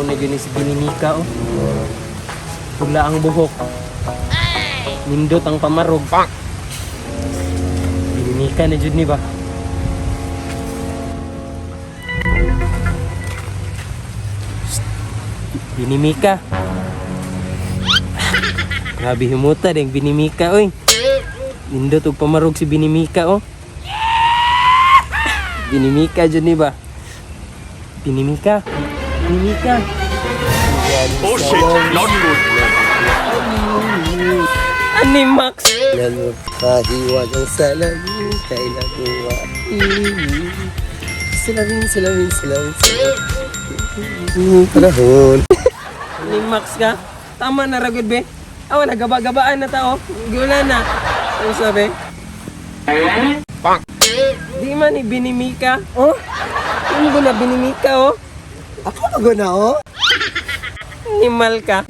Mo na gyud ni si Binimika oh. Pula ang buhok. Nindot ang pamarog. Binimika na jud ni ba? Psst. Binimika. Grabe himuta ding Binimika oy. Nindot og pamarog si Binimika oh. Binimika jud ni ba? Binimika. Binimika. Oh shit, not good. Ani Max? Pahiwag ang salamin, kailan iwa. Salamin, salamin, salamin, salamin. Panahon. Ni Max ka? Tama na ragod be. Awa nagaba-gabaan na tao. Gula na. Ano sabi? Di man ni Binimika. Oh? Ano ba na Binimika oh? Ako ba na oh? Ni Mal ka.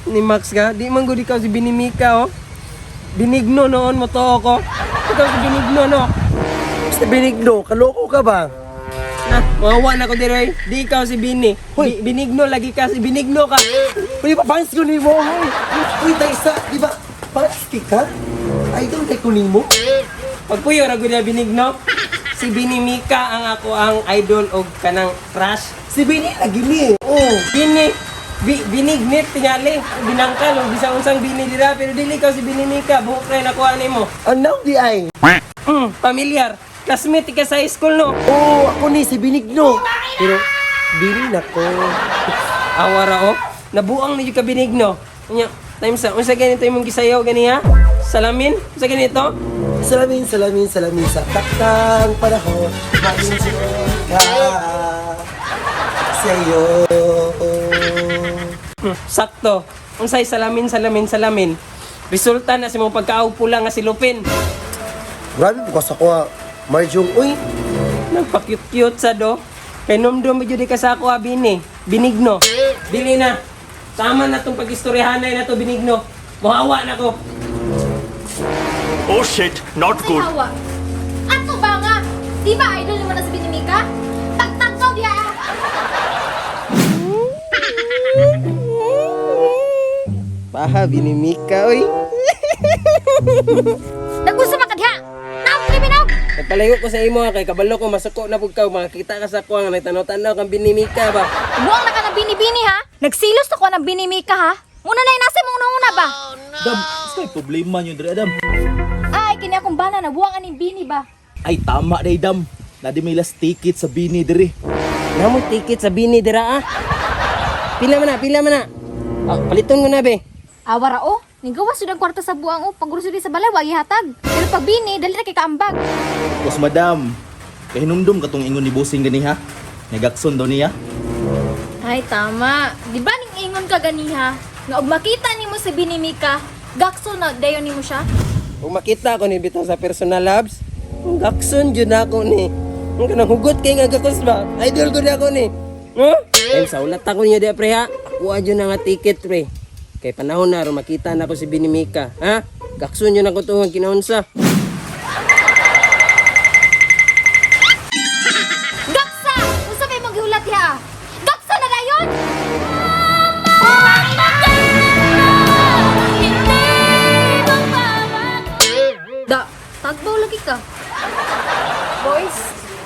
Ni Max ka? Di man gud ikaw si Binimika oh. Binigno noon mo to ako. Ikaw si Binigno no. Basta Benigno, kaloko ka ba? Ah, mawawa na ko dire. Di ikaw si Bini. Hoy. Binigno lagi ka si Binigno ka. Uy, pa fans ko nimo, hoy. Uy, taysa, di ba? Fans ka? Idol kay ko nimo. Pagpuyo ra gud na Binigno. Si Binimika ang ako ang idol og kanang crush. Si Bini lagi ni. Oh. Bini binignit tingali binangkal og bisan unsang bini dira pero dili ikaw si Binimika, buhok ra nakuha nimo. Ano di ay? Pamilyar. Classmate ka sa high school no. Oh, ako ni si Benigno. Pero Bini na ko. Awa ra oh. Nabuang ni jud ka Benigno. Unya, time sa unsa ganito imong gisayaw ganiha? Salamin? Unsa ganito? Salamin, salamin, salamin sa taktang panahon. Mag-enjoy ka sa'yo. Sakto. Unsay salamin, salamin, salamin. Resulta na sa imong pagkaog pula nga silupin. Grabe po ka sa kuha. Marjong, uy. Nagpa-cute-cute sa do. Kay numdum jud ka sa ako abini. Binigno. Dili na. Tama na tong pagistoryahanay na to Binigno. Muhawa na ko. Oh shit, not Ay, good. hawa. Ato ba nga? Di ba idol mo na si Binimika? Tagtagkaw diya! Paha binimika oy. Nag-usa ba ka diha? Naog kriminaw! Nagpalayo ko sa imo ha, kay kabalo ko masuko na pud ka makakita ka sa ako nga nagtanaw-tanaw kang binimika ba. Buang na ka ng binibini ha? Nagsilos na ko ng Binimika ha? Muna na nasa mong nauna ba? Dam, sa problema nyo dre, Adam. Ay, kini akong bana na buang aning bini ba? Ay, tama day, Dam. Nadi may last ticket sa Bini dre. Namo ticket sa bini dira ah. Pila man na, pila man na. Ah, paliton ko na be. Awara o, nigawas jud ang kwarta sa buang o, pagruso di sa balay wagi hatag. Pero pag bini, dali ra kay kaambag. Kos madam, kahinumdum katong ingon ni Busing gani ha. Nagakson daw niya. Ay, tama. Di ba ning ingon ka ganiha? Nga og makita nimo si Binimika, gakso na dayon nimo siya. Kung makita ko ni bitaw sa personal labs, ang gakson jud ako ni. Ang kanang hugot kay nga gakos ba? Idol ko na ako ni. No? Ay, sa ulat ako niya di pre ha. Akuha jud na nga ticket pre. Kay panahon na ro makita na ako si Binimika, ha? Gakson jud ako tuwang kinaunsa. Gaksa! Unsa may mong gihulat diha? Gaksa na dayon! Da, tagbaw lagi ka. Boys,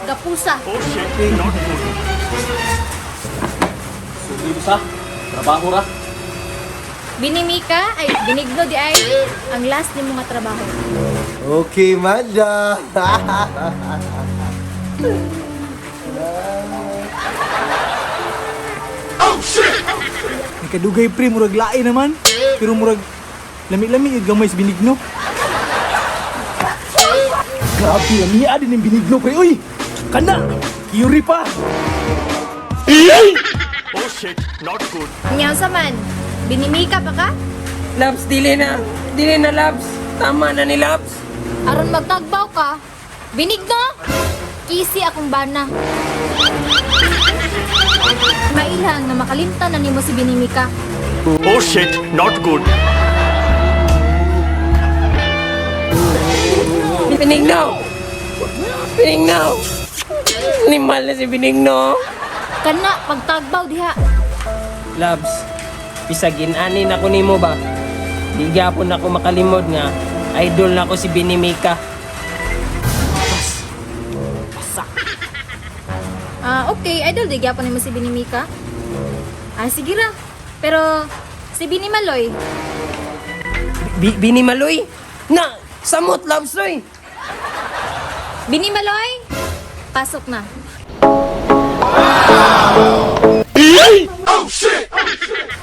gapusa. Oh shit, not good. Sugi sa trabaho ra. Binimika, ay binigno di ay ang last ni mga trabaho. Okay, madam. Nagkadugay pre, murag lain naman. Pero murag lami-lami yun gamay sa Benigno. Grabe, amiya din yung Benigno pre. Uy, kana. Yuri pa. Oh shit, not good. Nyaw sa man, binimika pa ka? Labs, dili na. Dili na labs. Tama na ni labs. Aron magtagbaw ka, binigno! Kisi akong bana. Mailhang na makalimtan na nimo si Binimika. Oh shit, not good. Benigno! Benigno! Animal na si Benigno. Kana pagtagbaw diha. Labs, bisag inani na ko nimo ba? Di gyapon ako makalimod nga idol na ko si Binimika. Ah, okay, idol di gyapon nimo si Binimika. Ah, sige ra. Pero si Bini Maloy, Bini Maloy? Na, samot labs oy. Bini Maloy, pasok na.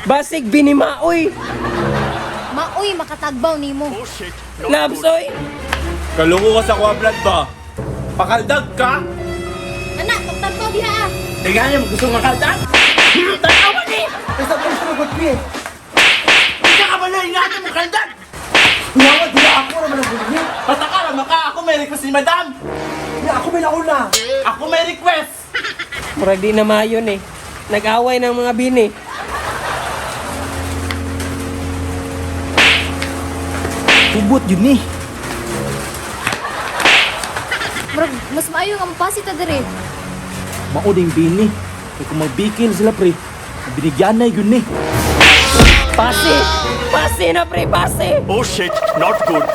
Basig Bini Maoy. Maoy makatagbaw nimo. Oh shit, not Labs good. oy. Kalungo ka sa kwablat ba? Pakaldag ka? Ana, pagtagbaw diha ah. Tingnan niyo, gusto nga kaldag? Basta ko sa magot eh. Hindi ka ba na ingatan mo kaldag? Yawa, di na ako naman ang bunyi. Basta ka lang maka, ako may request ni madam! Di ako may nauna. Ako may request! Murag di na mayon eh. Nag-away ng mga bini. Hubot yun ni. Murag mas maayo nga mopasi ta diri. Mao ding bini. Kay kung magbikil sila pre, binigyan na yun ni. Pase! Pase na pre, pase! Oh shit, not good.